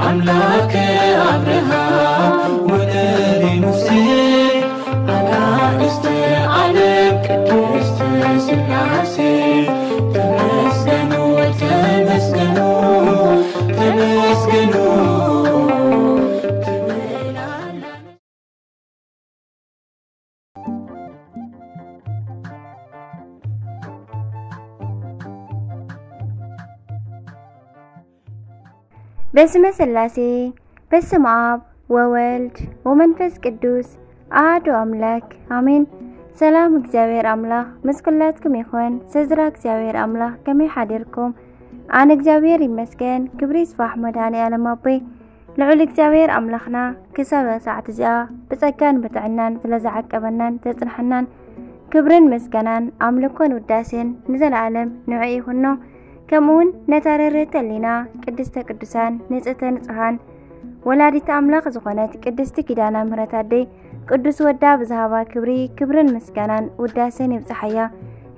ኣምላክ ኣብርሃም ወነቢ ሙሴ ኣናእስተ ዓለም ቅድስት ስላሴ ተመስገኑ ተመስገኑ ተመስገኑ ትብል ኣላ። በስመ ስላሴ በስመ ኣብ ወወልድ ወመንፈስ ቅዱስ ኣሐዱ ኣምላክ ኣሜን። ሰላም እግዚኣብሔር ኣምላኽ ምስ ኩላትኩም ይኹን። ስድራ እግዚኣብሔር ኣምላኽ ከመይ ሓዲርኩም? ኣነ እግዚኣብሔር ይመስገን፣ ክብሪ ይስፋሕ መድኃኔ ዓለም ኣቦይ። ልዑል እግዚኣብሔር ኣምላኽና ክሳብ እዛ ሰዓት እዚኣ ብጸጋን ብጥዕናን ስለ ዝዓቀበናን ዘጽንሐናን ክብርን ምስጋናን ኣምልኮን ውዳሴን ንዘለኣለም ንዑ ይኹኖ። ከምኡውን ነታ ርርህቲ ሕሊና ቅድስተ ቅዱሳን ንጽህተ ንጹሃን ወላዲተ ኣምላኽ ዝኾነት ቅድስቲ ኪዳነ ምሕረት ኣደይ ቅዱስ ወዳ ብዝሃባ ክብሪ ክብርን ምስጋናን ውዳሴን ይብጽሓያ።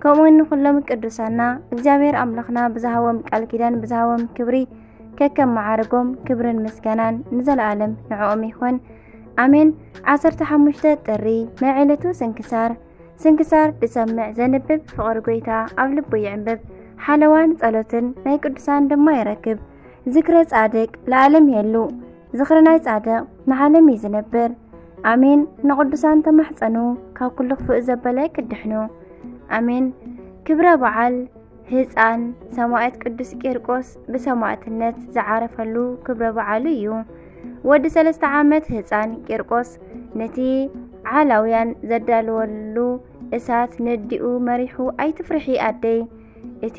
ከምኡውን ንኹሎም ቅዱሳና እግዚኣብሔር ኣምላኽና ብዝሃቦም ቃል ኪዳን ብዝሃቦም ክብሪ ከከም መዓርጎም ክብርን ምስጋናን ንዘለኣለም ንዕኦም ይኹን ኣሜን። ዓሰርተ ሓሙሽተ ጥሪ ናይ ዕለቱ ስንክሳር። ስንክሳር ዝሰምዕ ዘንብብ ፍቕሪ ጐይታ ኣብ ልቡ ይዕንብብ፣ ሓለዋን ጸሎትን ናይ ቅዱሳን ድማ ይረክብ። ዝክረ ጻድቅ ለዓለም የሉ፣ ዝኽሪ ናይ ጻድቕ ንዓለም እዩ ዝነብር። ኣሜን። ንቕዱሳን ተማሕጸኑ፣ ካብ ኩሉ ክፉእ ዘበለ ክድሕኑ። ኣሜን። ክብረ በዓል ህፃን ሰማዕት ቅዱስ ቂርቆስ ብሰማዕትነት ዝዓረፈሉ ክብረ በዓሉ እዩ። ወዲ ሰለስተ ዓመት ህፃን ቂርቆስ ነቲ ዓላውያን ዘዳለወሉ እሳት ነዲኡ መሪሑ፣ "ኣይትፍርሒ ኣደይ፣ እቲ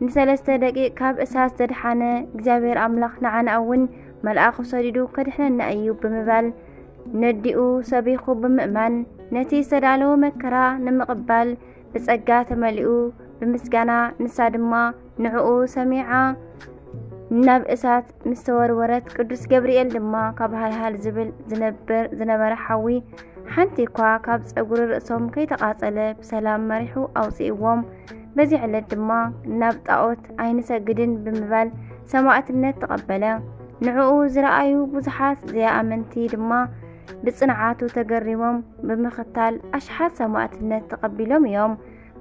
ንሰለስተ ደቂቕ ካብ እሳት ዘድሓነ እግዚኣብሔር ኣምላኽ ንዓና እውን መልኣኹ ሰዲዱ ከድሕነና እዩ" ብምባል ነዲኡ ሰቢኹ ብምእማን ነቲ ዝተዳለወ መከራ ንምቕባል ብጸጋ ተመሊኡ ብምስጋና፣ ንሳ ድማ ንዕኡ ሰሚዓ ናብ እሳት ምስ ተወርወረት፣ ቅዱስ ገብርኤል ድማ ካብ ሃልሃል ዝብል ዝነብር ዝነበረ ሓዊ ሓንቲ እኳ ካብ ጸጉሪ ርእሶም ከይተቓጸለ ብሰላም መሪሑ ኣውጽእዎም። በዚ ዕለት ድማ ናብ ጣኦት ኣይንሰግድን ብምባል ሰማዕትነት ተቐበለ። ንዕኡ ዝረኣዩ ብዙሓት ዘይኣመንቲ ድማ ብጽንዓቱ ተገሪሞም ብምኽታል ኣሽሓት ሰማዕትነት ተቐቢሎም እዮም።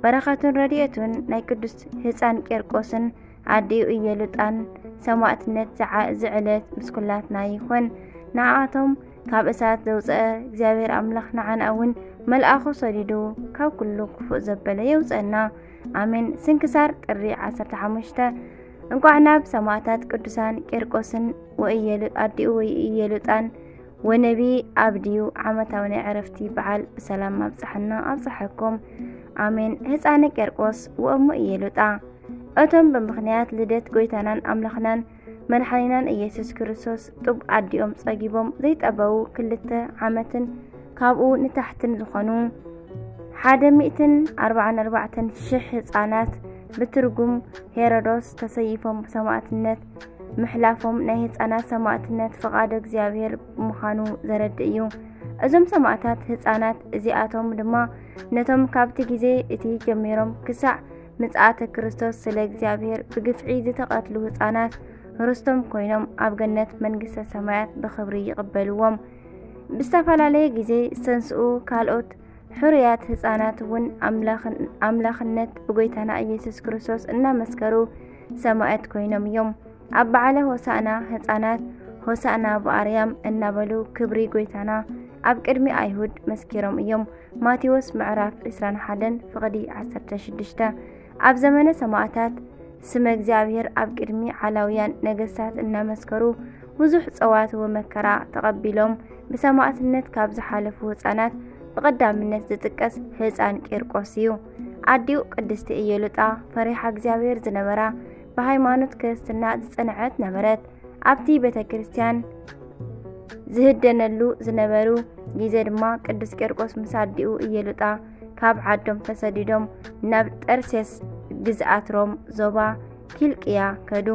በረኸቱን ረድኤቱን ናይ ቅዱስ ህፃን ቂርቆስን ኣዲኡ ኢየሉጣን ሰማዕትነት ዝዓ-፣ ዝዕለት ምስ ኩላትና ይኹን። ንዓኣቶም ካብ እሳት ዘውፅአ እግዚኣብሔር ኣምላኽ ንዓና እውን መልኣኹ ሰዲዱ ካብ ኩሉ ክፉእ ዘበለ የውፅአና። ኣሜን። ስንክሳር ጥሪ ዓሰርተ ሓሙሽተ። እንኳዕ ናብ ሰማዕታት ቅዱሳን ቂርቆስን ወኢየሉ-፣ ኣዲኡ ወኢየሉጣን ወነቢ ኣብድዩ ዓመታዊ ናይ ዕረፍቲ በዓል ብሰላም ኣብጽሐና ኣብጽሐኩም። ኣሜን። ህፃነ ቄርቆስ ወእሙ ኢየሉጣ። እቶም ብምኽንያት ልደት ጎይታናን ኣምላኽናን መድሓኒናን ኢየሱስ ክርስቶስ ጡብ ኣዲኦም ጸጊቦም ዘይጠበዉ ክልተ ዓመትን ካብኡ ንታሕትን ዝኾኑ ሓደ ሚእትን ኣርባዓን ኣርባዕተን ሽሕ ህፃናት ብትርጉም ሄሮዶስ ተሰይፎም ብሰማዕትነት ምሕላፎም ናይ ህፃናት ሰማዕትነት ፍቓድ እግዚኣብሔር ምዃኑ ዘረድእ እዩ። እዞም ሰማዕታት ህፃናት እዚኣቶም ድማ ነቶም ካብቲ ግዜ እቲ ጀሚሮም ክሳዕ ምጽኣተ ክርስቶስ ስለ እግዚኣብሔር ብግፍዒ ዝተቐትሉ ህፃናት ርስቶም ኮይኖም ኣብ ገነት መንግስተ ሰማያት ብኽብሪ ይቕበልዎም። ብዝተፈላለየ ግዜ ዝተንስኡ ካልኦት ሕሩያት ህፃናት እውን ኣምላኽን-፣ ኣምላኽነት ብጎይታና ኢየሱስ ክርስቶስ እናመስከሩ ሰማዕት ኮይኖም እዮም። ኣብ በዓለ ሆሳዕና ህፃናት ሆሳዕና ብኣርያም እናበሉ ክብሪ ጎይታና ኣብ ቅድሚ ኣይሁድ መስኪሮም እዮም። ማቴዎስ ምዕራፍ ዕስራን ሓደን ፍቕዲ ዓሰርተ ሽዱሽተ። ኣብ ዘመነ ሰማዕታት ስመ እግዚኣብሔር ኣብ ቅድሚ ዓላውያን ነገስታት እናመስከሩ ብዙሕ ጸዋትወ መከራ ተቐቢሎም ብሰማዕትነት ካብ ዝሓለፉ ህፃናት ብቐዳምነት ዝጥቀስ ህፃን ቂርቆስ እዩ። ኣዲኡ ቅድስቲ ኢየሉጣ ፈሪሓ እግዚኣብሔር ዝነበራ ብሃይማኖት ክርስትና ዝጸንዐት ነበረት። ኣብቲ ቤተ ክርስቲያን ዝህደነሉ ዝነበሩ ግዜ ድማ ቅዱስ ቂርቆስ ምስ ኣዲኡ ኢየሉጣ ካብ ዓዶም ተሰዲዶም ናብ ጠርሴስ ግዝኣት ሮም ዞባ ኪልቅያ ከዱ።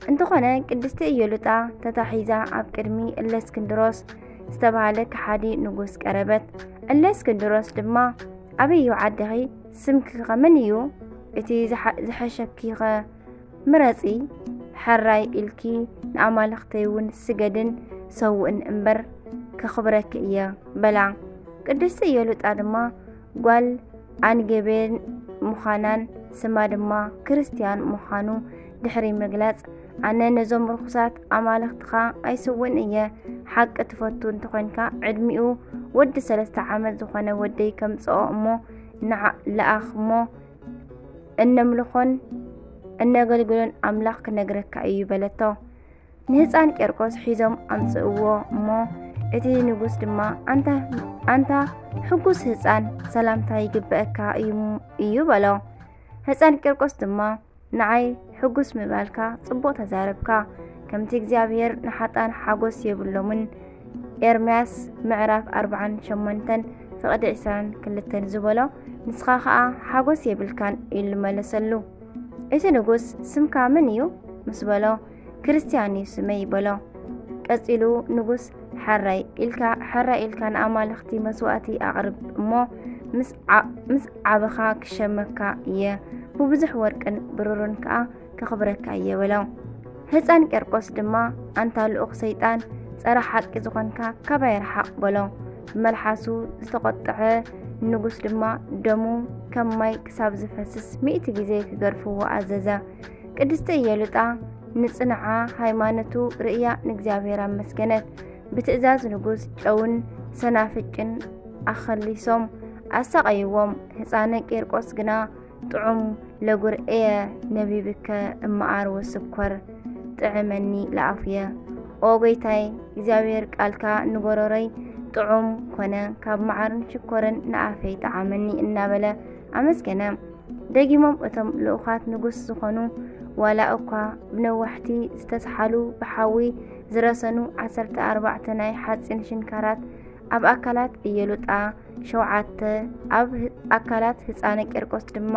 እንተኾነ ቅድስቲ ኢየሉጣ ተታሒዛ ኣብ ቅድሚ እለስክንድሮስ ዝተባህለ ከሓዲ ንጉስ ቀረበት። እለስክንድሮስ ድማ "ኣበይ እዩ ዓድኺ? ስምኪ ኸ መን እዩ? እቲ ዝሓ-፣ ዝሐሸኪ ኸ ምረጺ" ሕራይ ኢልኪ ንኣማልኽተይ እውን ስገድን ሰውእን እምበር ከኽብረኪ እየ በላ። ቅድስቲ ኢዮሉጣ ድማ ጓል ኣንጌቤን ምዃናን ስማ ድማ ክርስትያን ምዃኑ ድሕሪ ምግላጽ፣ ኣነ ነዞም ርኹሳት ኣማልኽትኻ ኣይስውእን እየ። ሓቂ ትፈቱ እንተኾንካ፣ ዕድሚኡ ወዲ ሰለስተ ዓመት ዝኾነ ወደይ ከምጽኦ እሞ ንዓ-፣ ለኣኽ እሞ እነምልኾን እነገልግሎን ኣምላኽ ክነግረካ እዩ በለቶ። ንህፃን ቄርቆስ ሒዞም ኣምፅእዎ እሞ እቲ ንጉስ ድማ ኣንታ ኣንታ ሕጉስ ህፃን ሰላምታ ይግበአካ እዩ እዩ በሎ። ህፃን ቄርቆስ ድማ ንዓይ ሕጉስ ምባልካ ፅቡቕ ተዛረብካ፣ ከምቲ እግዚኣብሔር ንሓጣን ሓጎስ የብሎምን። ኤርምያስ ምዕራፍ ኣርብዓን ሸሞንተን ፍቕዲ ዕስራን ክልተን ዝበሎ ንስኻ ኸኣ ሓጎስ የብልካን ኢሉ መለሰሉ። እቲ ንጉስ ስምካ መን እዩ ምስ በሎ ክርስትያን እዩ ስመይ በሎ። ቀጺሉ ንጉስ ሕራይ ኢልካ ሕራይ ኢልካ ንኣማልኽቲ መስዋእቲ ኣቕርብ እሞ ምስ ዓ- ምስ ዓበኻ ክሸመካ እየ፣ ብብዙሕ ወርቅን ብሩርን ከኣ ከኽብረካ እየ በሎ። ህፃን ቄርቆስ ድማ ኣንታ ልኡኽ ሰይጣን ጸረ ሓቂ ዝኾንካ ካባይ ርሓቕ በሎ። ብመልሓሱ ዝተቖጥዐ ንጉስ ድማ ደሙ ከም ማይ ክሳብ ዝፈስስ ሚእቲ ግዜ ክገርፍዎ ኣዘዘ። ቅድስቲ ኢየሉጣ ንጽንዓ ሃይማኖቱ ርእያ ንእግዚኣብሔር ኣመስገነት። ብትእዛዝ ንጉስ ጨውን ሰናፍጭን ኣኸሊሶም ኣሳቐይዎም። ህፃነ ቄርቆስ ግና ጥዑም ለጉር እየ ነቢብከ እመኣር ወስኮር ጥዕመኒ ለኣፉየ። ኦ ጎይታይ እግዚኣብሔር ቃልካ ንጎሮሮይ ጥዑም ኮነ፣ ካብ መዓርን ሽኮርን ንኣፈይ ጠዓመኒ እናበለ ኣመስገነ። ደጊሞም እቶም ልኡኻት ንጉስ ዝኾኑ ዋላ እኳ ብነዋሕቲ ዝተስሓሉ ብሓዊ ዝረሰኑ ዓሰርተ ኣርባዕተ ናይ ሓፂን ሽንካራት ኣብ ኣካላት እየሉጣ ሸውዓተ ኣብ ህ- ኣካላት ህፃነ ቄርቆስ ድማ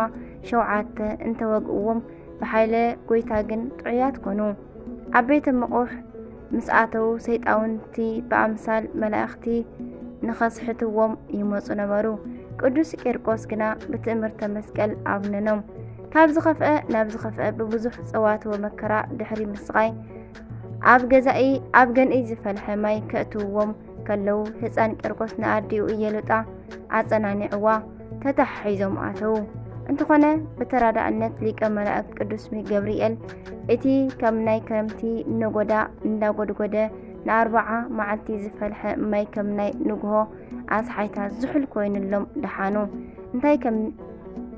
ሸውዓተ እንተወግእዎም ብሓይለ ጎይታ ግን ጥዑያት ኮኑ። ኣብ ቤተ መቑሕ ምስ ኣተዉ ሰይጣውንቲ ብኣምሳል መላእኽቲ ንኸስሕትዎም ይመፁ ነበሩ። ቅዱስ ቄርቆስ ግና ብትእምርተ መስቀል ኣብነኖም። ካብ ዝኸፍአ ናብ ዝኸፍአ ብብዙሕ ጸዋትወ መከራ ድሕሪ ምስቓይ ኣብ ገዛኢ ኣብ ገንኢ ዝፈልሐ ማይ ከእትውዎም ከለዉ ህፃን ቄርቆስ ንኣዲኡ እየሉጣ ኣጸናኒዕዋ ተተሓሒዞም ኣተዉ። እንተኾነ ብተራዳእነት ሊቀ መላእክት ቅዱስ ሚ- ገብርኤል እቲ ከም ናይ ክረምቲ ነጎዳ እንዳጎድጎደ ንኣርባዓ መዓልቲ ዝፈልሐ ማይ ከም ናይ ንግሆ ኣስሓይታ ዝሑል ኮይኑሎም ደሓኑ። እንታይ ከም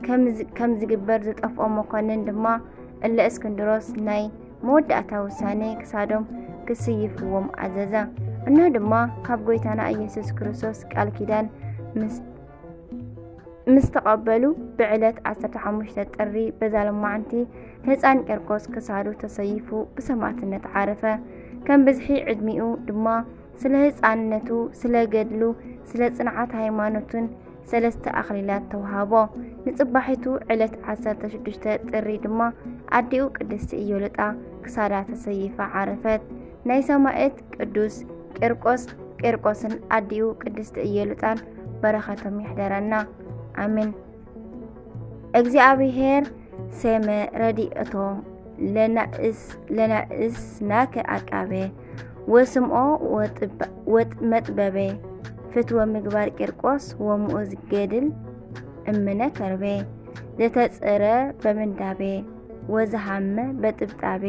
ከም ዝ- ከም ዝግበር ዝጠፍኦ መኮንን ድማ እለ እስክንድሮስ ናይ መወዳእታ ውሳኔ ክሳዶም ክስይፍዎም ኣዘዘ። እነሆ ድማ ካብ ጎይታና ኢየሱስ ክርስቶስ ቃል ኪዳን ምስ ምስ ተቐበሉ ብዕለት ዓሰርተ ሓሙሽተ ጥሪ በዛ ሎማዕንቲ ህፃን ቄርቆስ ክሳዱ ተሰይፉ ብሰማዕትነት ዓረፈ። ከም ብዝሒ ዕድሚኡ ድማ ስለ ህፃንነቱ፣ ስለ ገድሉ፣ ስለ ፅንዓት ሃይማኖቱን ሰለስተ ኣኽሊላት ተውሃቦ። ንፅባሒቱ ዕለት ዓሰርተ ሽዱሽተ ጥሪ ድማ ኣዲኡ ቅድስቲ ኢዮልጣ ክሳዳ ተሰይፋ ዓረፈት። ናይ ሰማዕት ቅዱስ ቄርቆስ ቄርቆስን ኣዲኡ ቅድስቲ ኢዮልጣን በረኸቶም ይሕደረና። ኣሜን። እግዚኣብሔር ሴመ ረድኤቶ ለናእስ ለናእስ ናከ ኣቃቤ ወስምኦ ወጥብ- ወጥ- መጥበቤ ፍትወ ምግባር ቂርቆስ ወምኡ ዝገድል እምነ ከርቤ ዘተጸረ በምንዳቤ ወዝሃመ በጥብጣቤ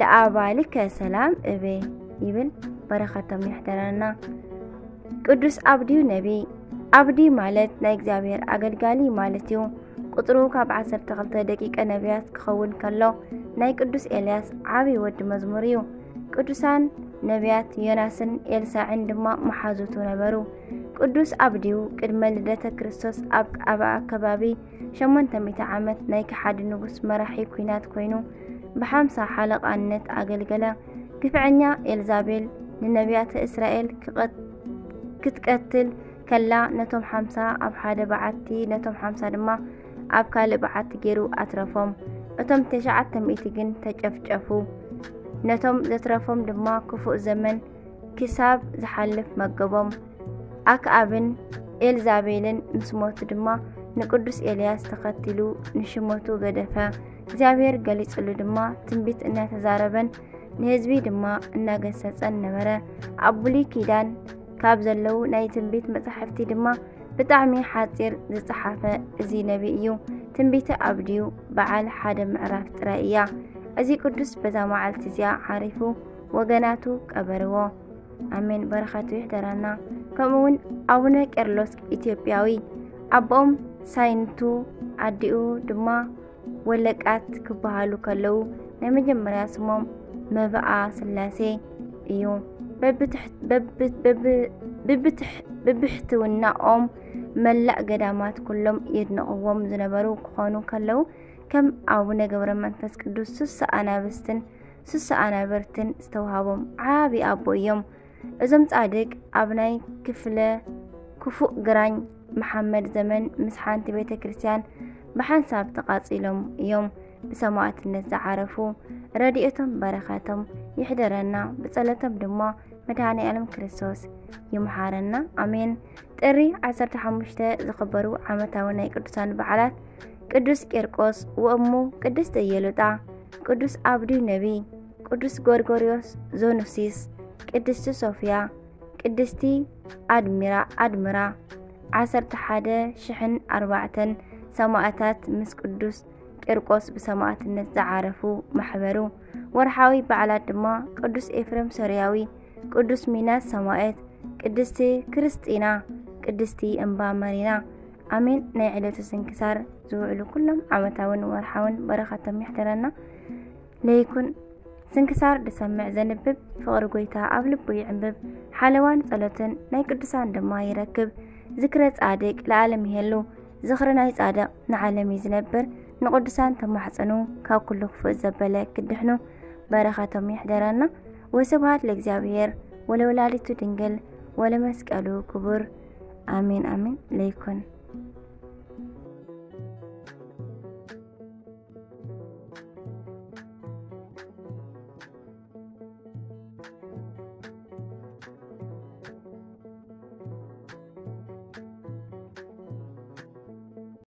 ለኣባልከ ሰላም እቤ ይብል። በረኸቶም ይሕደረና። ቅዱስ ኣብድዩ ነቢይ። ኣብዲ ማለት ናይ እግዚኣብሔር ኣገልጋሊ ማለት እዩ። ቁጽሩ ካብ ዓሰርተ ክልተ ደቂቀ ነቢያት ክኸውን ከሎ ናይ ቅዱስ ኤልያስ ዓቢ ወዲ መዝሙር እዩ። ቅዱሳን ነቢያት ዮናስን ኤልሳዕን ድማ መሓዙቱ ነበሩ። ቅዱስ ኣብድዩ ቅድመ ልደተ ክርስቶስ ኣብ ኣብ ኣከባቢ ሸሞንተ ሚእቲ ዓመት ናይ ከሓዲ ንጉስ መራሒ ኲናት ኮይኑ ብሓምሳ ሓለቓነት ኣገልገለ። ግፍዐኛ ኤልዛቤል ንነቢያተ እስራኤል ክቐት- ክትቀትል ከላ ነቶም ሓምሳ ኣብ ሓደ በዓቲ ነቶም ሓምሳ ድማ ኣብ ካልእ በዓቲ ገይሩ ኣትረፎም። እቶም ተሽዓተ ሚእቲ ግን ተጨፍጨፉ። ነቶም ዘትረፎም ድማ ክፉእ ዘመን ክሳብ ዝሓልፍ መገቦም። ኣክኣብን ኤልዛቤልን ምስ ሞቱ ድማ ንቅዱስ ኤልያስ ተኸቲሉ ንሽመቱ ገደፈ። እግዚኣብሔር ገሊጹሉ ድማ ትንቢት እናተዛረበን ንህዝቢ ድማ እናገሰጸን ነበረ። ኣብ ብሉይ ኪዳን ካብ ዘለዉ ናይ ትንቢት መጻሕፍቲ ድማ ብጣዕሚ ሓጺር ዝጸሓፈ እዚ ነቢ እዩ። ትንቢተ ኣብድዩ በዓል ሓደ ምዕራፍ ጥራይ እያ። እዚ ቅዱስ በዛ መዓልቲ እዚኣ ዓሪፉ ወገናቱ ቀበርዎ። ኣሜን። በረኸቱ ይሕደረና። ከምኡ እውን ኣቡነ ቄርሎስ ኢትዮጵያዊ ኣቦኦም ሳይንቱ ኣዲኡ ድማ ወለቃት ክበሃሉ ከለዉ ናይ መጀመርያ ስሞም መብኣ ስላሴ እዩ። በብትሕ- በብ- በብ- ብብትሕ- ብብሕትውናኦም መላእ ገዳማት ኩሎም የድንቕዎም ዝነበሩ ክኾኑ ከለዉ ከም ኣቡነ ገብረ መንፈስ ቅዱስ ስሳ ኣናብስትን ስሳ ኣናብርትን ዝተውሃቦም ዓቢ ኣቦ እዮም። እዞም ጻድቅ ኣብ ናይ ክፍለ ክፉእ ግራኝ መሓመድ ዘመን ምስ ሓንቲ ቤተ ክርስቲያን ብሓንሳብ ተቓጺሎም እዮም ብሰማዕትነት ዝዓረፉ። ረድኤቶም በረኸቶም ይሕደረና፣ ብጸሎቶም ድማ መድኃኔ ዓለም ክርስቶስ ይምሓረና። ኣሜን። ጥሪ ዓሰርተ ሓሙሽተ ዝኽበሩ ዓመታዊ ናይ ቅዱሳን በዓላት ቅዱስ ቂርቆስ ወእሙ ቅድስት ኢየሉጣ፣ ቅዱስ ኣብዲ ነቢ፣ ቅዱስ ጎርጎርዮስ ዞኑሲስ፣ ቅድስቲ ሶፍያ፣ ቅድስቲ ኣድሚራ ኣድምራ፣ ዓሰርተ ሓደ ሽሕን ኣርባዕተን ሰማእታት ምስ ቅዱስ ቂርቆስ ብሰማእትነት ዝዓረፉ ማሕበሩ። ወርሓዊ በዓላት ድማ ቅዱስ ኤፍሬም ሶርያዊ፣ ቅዱስ ሚናስ ሰማእት፣ ቅድስቲ ክርስጢና፣ ቅድስቲ እምባ መሪና። ኣሜን። ናይ ዕለቱ ስንክሳር ዝውዕሉ ኩሎም ዓመታውን ወርሓውን በረኸቶም ይሕደረና። ለይኩን ስንክሳር ዝሰምዕ ዘንብብ ፍቕሪ ጎይታ ኣብ ልቡ ይዕንብብ። ሓለዋን ጸሎትን ናይ ቅዱሳን ድማ ይረክብ። ዝክረ ጻድቅ ለዓለም ይሄሉ። ዝኽሪ ናይ ጻድቕ ንዓለም እዩ ዝነብር። ንቅዱሳን ተማሕጸኑ ካብ ኩሉ ክፉእ ዘበለ ክድሕኑ በረኸቶም ይሕደረና። ወስብሐት ለእግዚኣብሔር ወለወላዲቱ ድንግል ወለመስቀሉ ክቡር። ኣሜን ኣሜን። ለይኩን